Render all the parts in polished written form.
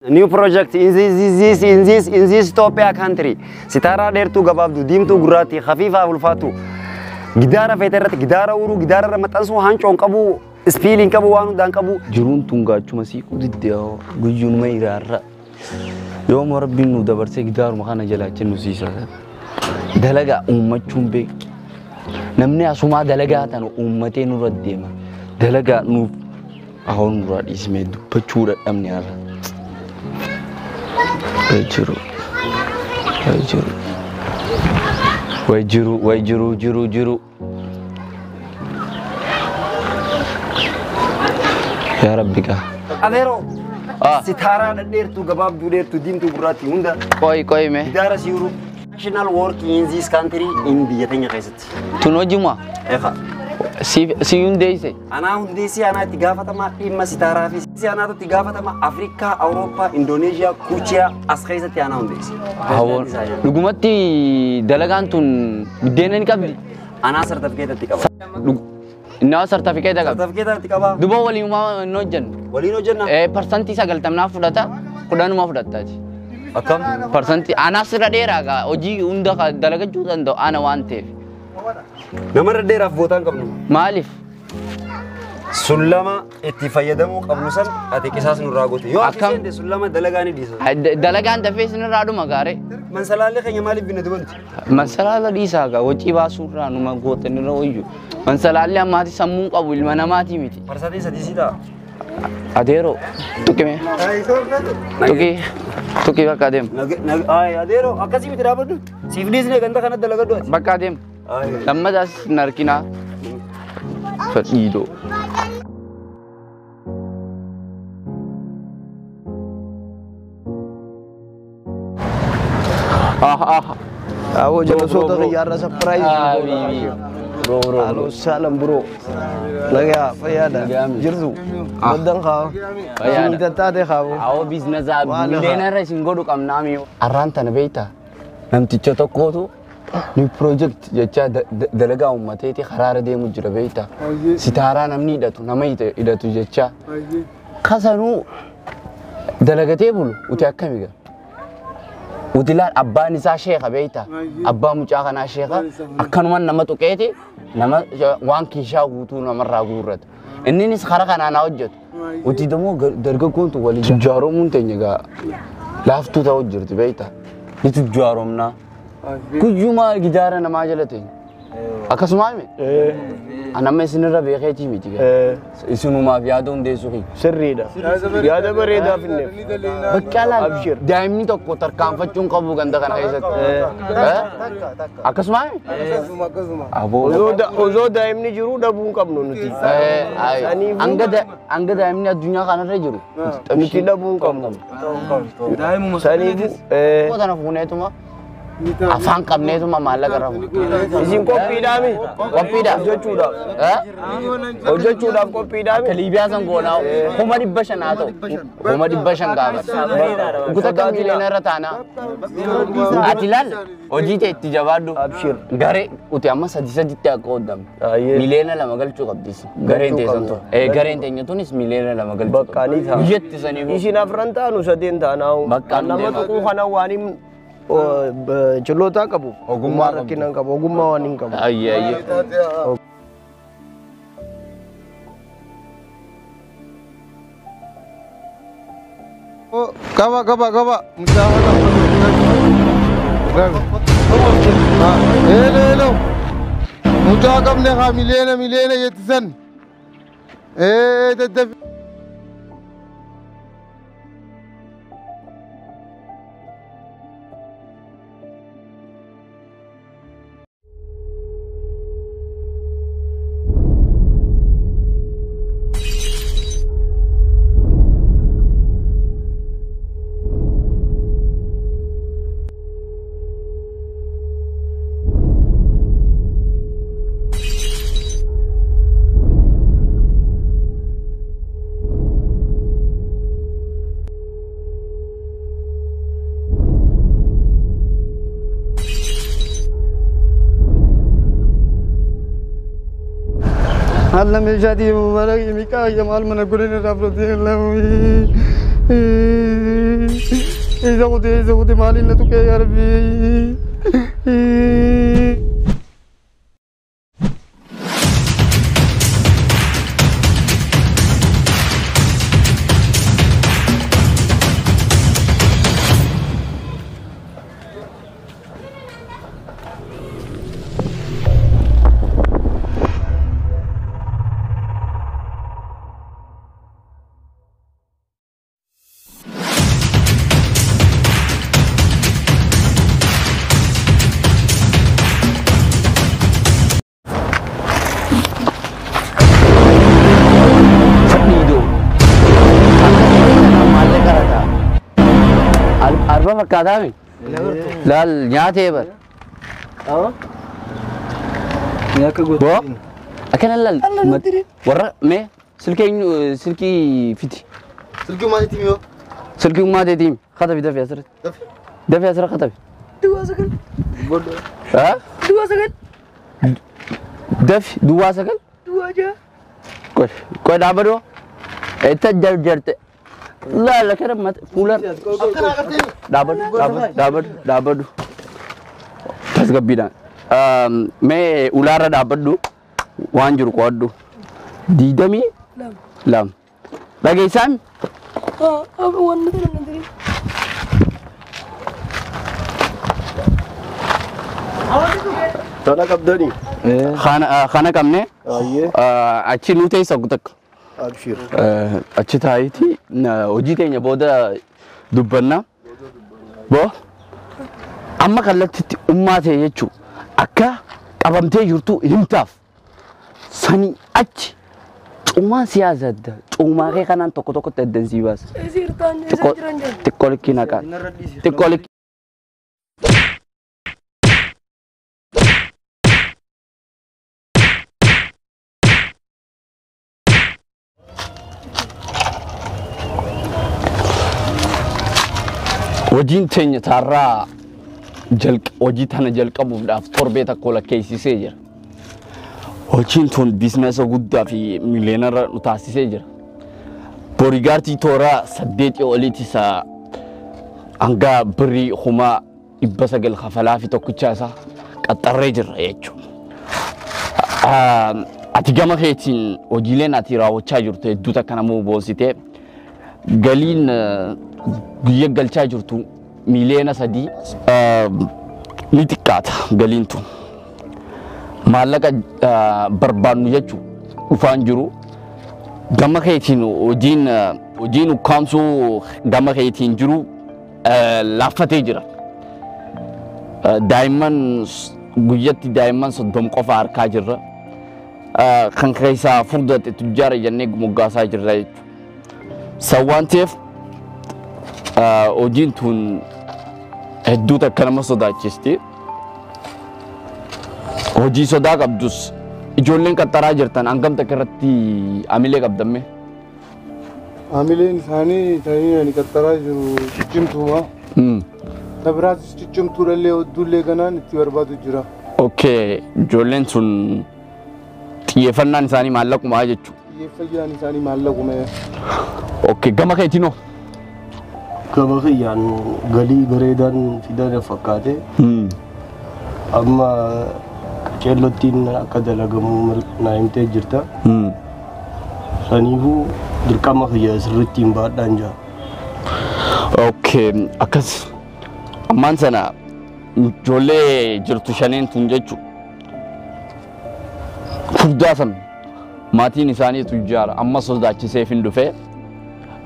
New project in this in this in this Ethiopia country. Sitaaraa dheertuu gabaabduu diimtuu gurraattii khafiifaa ulfaatu. Gidaara feete irratti gidaara uruu gidaara irra maxxansuu hancoon qabu ispiiliin qabu waan hundaan qabu. Jiruun tun gaachuma siiquu didde guyyuunuma iraarra. Yooma rabbiin nu dabarsee gidaaruma kana jalaachi nu siisa. Dalagaa uummachuun beeku. Namni asumaa dalagaa tana uummatee nurra deema. Dalagaa nuuf ahoon nurraa dhiismee dubbachuu dadhabne har'a. Jiru. Jiru. Way jiru, way jiru, jiru, jiru. Yaa Rabbi gaa. Adeeroo. Sitaaraa dhedheertuu gabaabduu dheertuu diimtuu gurraattii hunda. Qoy qoy mee. Gidaara si uruu. National work in this country in biyya teenya keessatti. Tun hojii Efa. Si hundeesse. Anaa hundeessee anaa itti gaafatamaa dhimma sitaaraa fi si anaatu itti gaafatama Afrikaa, Awurooppaa, Indoneeshiyaa, Kuuchiyaa as keessatti anaa hundeesse. Hawoon dhugumatti dalagaan tun biddeena ni qabdi. Anaa sartifikeeta itti qaba. Innaa sartifikeeta qabdi. Sartifikeeta itti qaba. Duba waliin hin hojjennu. Waliin hojjenna. Parsantii 90 fudhata 10 fudhattaati. Akkam? Parsantii anaas irra dheeraa gaa hojii hunda dalagachuu danda'u ana waan ta'eef. Namarra dheeraaf bootaa hin qabnu. Maaliif? Sullama itti fayyadamuu qabnu san ati qisaas nurraa goote. Yoo ati seente sullama dalagaa ni dhiisa. Dalagaan dafee isinirraa dhuma gaaree. Mansalaallee keenya maaliif binna dubanti? Mansalaala dhiisaa gaa hojii baasuurraa numa gootan irra wayyu. Mansalaallee ammaati sammuu qabu ilma namaatii miti. Parsantii 3 si ta'a. Adeeroo tuqime. Tuqi tuqi bakka adeemu. Adeeroo akkasii miti dhaabbadhu. Siif dhiisnee ganda kana dalagadhu ati. Bakka adeemu. Lammataas hin arginaa. Fadhiidoo. Awo jala xiyyaarra surprise. Bro bro. Alo salam bro. Nagaa fayyaadha. Jirtu. Baddan qaba. Fayyaadha. Tattaate qaba. Awo biizinasa miliyeenarra isin godhu qabnaa mi'oo. Arraan tana beektaa namticha tokkootu ni project jecha dalagaa uummateeti karaara deemu jira beektaa. Sitaaraa namni hidhatu nama hidhatu jecha. Kasanuu dalagatee bulu uti akkami gaa. Utilaan abbaan isaa sheeka beektaa. Abbaa mucaa kanaa sheeka akkanumaan nama tuqeeti nama waan kiishaa guutuu namarraa guurrata. Inninis karaa kanaan haa hojjetu. Uti immoo dargaggoon tun walii tujjaaromuun teenya gaa laaftuu ta'uu jirti beektaa. Ni tujjaaromnaa. Guyyumaa gidaara namaa jala teenya. Akkasumaa hime? Anamma isinirra beekeetii miti gaa. Isinumaaf yaada hundeessuu kiyya. Sirriidha. Yaada bareedaa finneef. Baqqalaa daa'imni tokko tarkaanfachuun qabu ganda kana keessatti. Akkasumaa hime? Osoo daa'imni jiru dhabuu hin qabnu nuti. Hanga daa'imni addunyaa kanarra jiru. Nuti dhabuu hin qabnu. Saniifuu. Tana fuuneetuma. Afaan qabneetuma maallaqa irra fuudha. Isin qophiidhaami? Qophiidha. Hojjechuudhaaf. Hojjechuudhaaf qophiidhaami? Akka Liibiyaa san goonaa 500,000 haa ta'u. 500,000 gaafata. Kutaa kan miiliyoona irra taanaa. Ati ilaal hojii ta'e itti jabaadhu. Abshir. Garee uti amma 3-3tti akka qoodamne. Miliyoona 2 galchuu qabdis. Gareen teessan tun. Gareen teenya tunis miliyoona 2 galchuu. Bakkaanii ta'a. Guyyatti saniif. Isin afran taanu 3 taanaa. Bakkaan nama tuquu kana waan hin ችሎታ qabu. Ogummaa rakkina hin qabu. Ogummaa waan hin qabu. Ayyee ayyee. Qaba qaba qaba. Mucaa kana. Hello hello. Mucaa qabne haa miliyoona miliyoona jettisan. Daddafi. Allah meeshaatii mara miqaa maal mana godhina irraa fudhatee. Eessa kutee eessa kutee maaliin na tuqee yaa Rabbi. Arba fakkaataami? Laal nyaatee bar. Boo akkana laal warra mee silkii silkii fiti. Silkii maaliitii miyoo? Silkii ummaateetii katabi dafee asirratti. Dafee asirra katabi. Duwwaa sagal. Duwwaa sagal. Dafi duwwaa sagal. Duwwaa ja'a. Qoy qoy dhaabadoo. Itti jarjarte. Laal akkana fuula. Dhaabadhu dhaabadhu dhaabadhu dhaabadhu. Tasgabbiidhaan. Mee ulaarra dhaabbadhu waan jiru qo'adhu. 22. Dhageessaan? Tana qabdanii? Kana qabne achi nu teessa takka. Abshir. Achi taayitii hojii teenya booda dubbanna. Boo amma kallattitti ummaa ta'e jechuun akka qabamtee jirtu himtaaf sanii achi cuumaan siyaasa adda cuumaa kee kanaan tokko tokkotti addan sii baasa. Xiqqoo likkii naqaa. Xiqqoo likkii. Hojiin teenya taarraa hojii tana jalqabuudhaaf torbee tokko lakkeessisee jira. Hojiin tun biizinasa guddaa fi miliyeenarra nu taasisee jira. Boorigaartii toora 8 olitti isa hanga birrii 900,000 kafalaa fi tokkicha isaa qaxxarree jirra jechuudha. Ati gama keetiin hojiileen ati raawwachaa jirtu hedduu takka nama boonsitee galiin guyyaa galchaa jirtu 3 miliyoona ni xiqqaata galiin tun. Maallaqa barbaannu jechuun dhufaan jiru. Gama keetiin hojiin ukkaamsuu gama keetiin jiru laaffatee jira. Daa'imman guyyatti daa'imman 30 qofa harkaa jirra. Kan keessaa furdate tujjaara jennee moggaasaa jirra jechuudha. San waan ta'eef hojiin tun hedduu takka nama sodaachisti. Hojii sodaa qabdus ijoolleen qaxxaraa jirtan hangam takka irratti amilee qabdamme? Amileen isaanii ta'anii ani qaxxaraa jiru ciccimtuuma. Tabiraatis ciccimtuudhallee hodduullee kanaan itti barbaadu jira. Okay, ijoolleen sun xiyyeeffannaan isaanii maallaqumaa jechuudha. Xiyyeeffannaan isaanii maallaquma. Okay, gama keetiin hoo? Gama kiyyaan galii bareedaan fidan fakkaate. Amma qaceellottiin akka dalagamu naa himtee jirta. Saniifuu dirqama kiyya sirriitti hin baadhaan jira. Okay, akkas ammaan sana ijoollee jirtu shaneen tun jechuudha. Furdaa san maatiin isaanii tujjaara amma sodaachiseef hin dhufee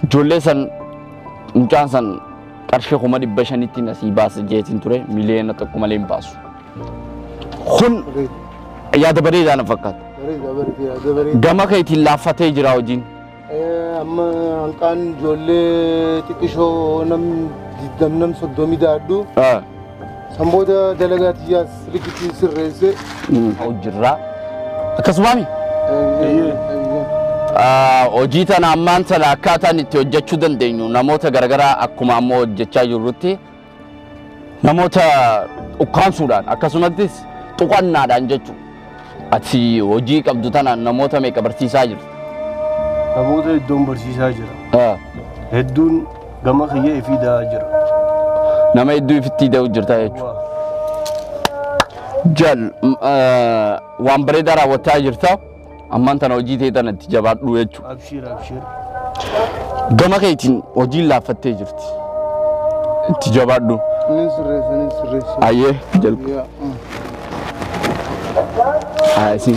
ijoollee san mucaan san qarshii 500,000 asii baasa jeetiin ture 1 miliyoona malee hin baasu. Kun yaada bareedaa na fakkaata. Gama keetiin laaffatee jira hojiin. Amma hanqaan ijoollee xiqqishoo nam 20 nam 30 daadhu. San booda dalagaa xiyyaas riqichi sirreesse. Hojirraa. Akkasumaami? Hojii tana ammaan tana akkaataan itti hojjechuu dandeenyu namoota garagaraa akkuma ammoo hojjechaa jirrutti namoota ukkaamsuudhaan akkasumattis tuqannaadhaan jechuudha. Ati hojii qabdu tana namoota meeqa barsiisaa jirta? Namoota hedduun barsiisaa jira. Hedduun gama kiyya ifii da'aa jira. Nama hedduu ifitti da'u jirta jechuudha. Jal waan bareedaa raawwachaa jirta. Ammaan tana hojii ta'e tana itti jabaadhu jechuudha. Abshir abshir. Gama keetiin hojiin laaffattee jirti. Itti jabaadhu. Nin sirreessa nin sirreessa. Ayyee jalqaba. Yaa. Haa isin.